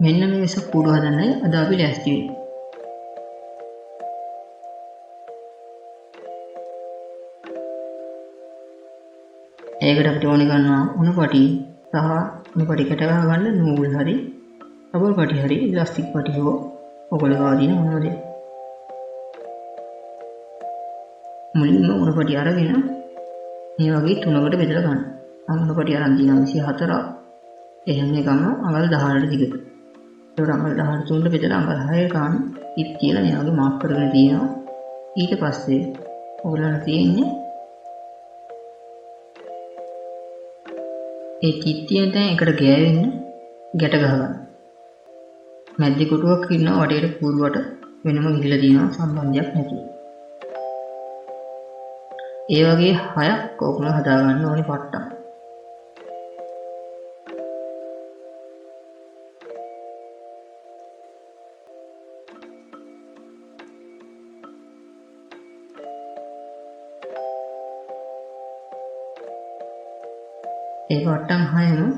මෙන්න මේ වෙසක් කූඩුව හදන්නයි අද අපි ලෑස්ති වෙන්නේ. ඒකට අපිට ඕනේ කරනවා උණු පටි සහ උණු පටි කැට ගහ ගන්න නූල් හරි රබර් පටි හරි ඉලාස්ටික් පටි හෝ ඔයගොල්ලෝ ගාව තියෙන මොනම දෙයක්. මුලින්ම උණු පටි අරගෙන මේ වගේ තුනකට බෙදලා ගන්න. මම උණු පටි අරන් තියෙනවා 24ක්. ඒ හැම එකම අඟල් 18 දිගට. ඒකට අඟල් 18 තුනට බෙදලා අඟල් 6 ගන්න ඉත් කියලා මේ වගේ මාක් කරගෙන තියෙනවා. ඊට පස්සේ ඔයගොල්ලන්ට තියෙන්නේ ඒ චිත් තියෙන තැන එකට ගෑවෙන්න ගැට ගහගන්න. මැද්දේ කොටුවක් ඉන්නවා වටේට කූරුවට වෙනම ගිහිලා තියෙනවා සම්බන්ධයක් නැතුව. ඒ වගේ 6ක් ඔයගොල්ලෝ හදාගන්න ඕනේ පට්ටම්. ඒ පට්ටම් 6ම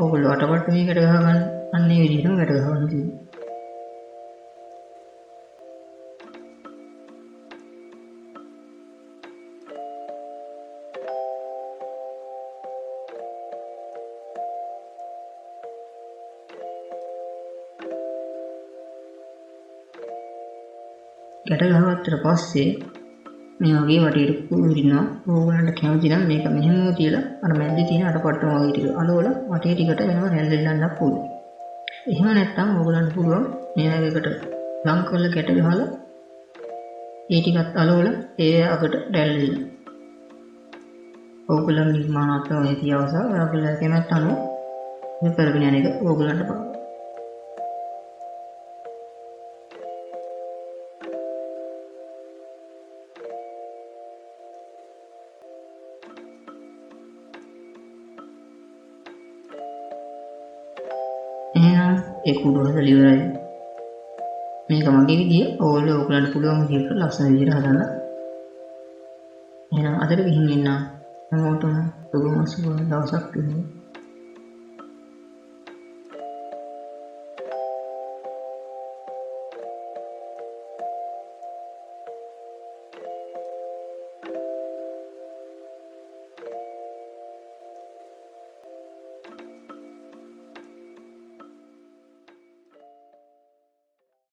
ඔයගොල්ලෝ අටපට්ට මේකට ගහගන්න. අන්න ඒ විදිහටම ගැට ගහගන්න තියෙනවා. ගැට ගහගත්තට පස්සේ මේ වගේ වටේට කුරු හිටිනවා. ඕගොල්ලන්ට කැමති නම් මේක මෙහෙමම තියලා අර මැද්දේ තියෙන අටපට්ටම වගේ ටික අලවලා වටේ ටිකට වෙනම රැල්ල එල්ලන්නත් පුළුවන්. එහෙම නැත්නම් ඕගොල්ලන්ට පුළුවන් මේ වගේ එකට ලං කරලා ගැට ගහලා ඒ ටිකත් අලවලා ඒ අකට රැල්ල එල්ලන්න. ඕගොල්ලන් නිර්මාණාත්මක හැකියාව සහ ඔයාලගේ කැමැත්ත අනුව මේ කරගෙන යන එක ඕගොල්ලන්ට බලන්න. එහෙනම් ඒ කුඩු හදලා ඉවරයි. මේක මගේ විදිය. ඕගොල්ලෝ ඔයගොල්ලන්ට පුළුවන් විදිහට ලස්සන විදිහට හදන්න. එහෙනම් අදට ගිහින් එන්න. හැමෝටම සුබම සුබ දවසක් වෙනවා.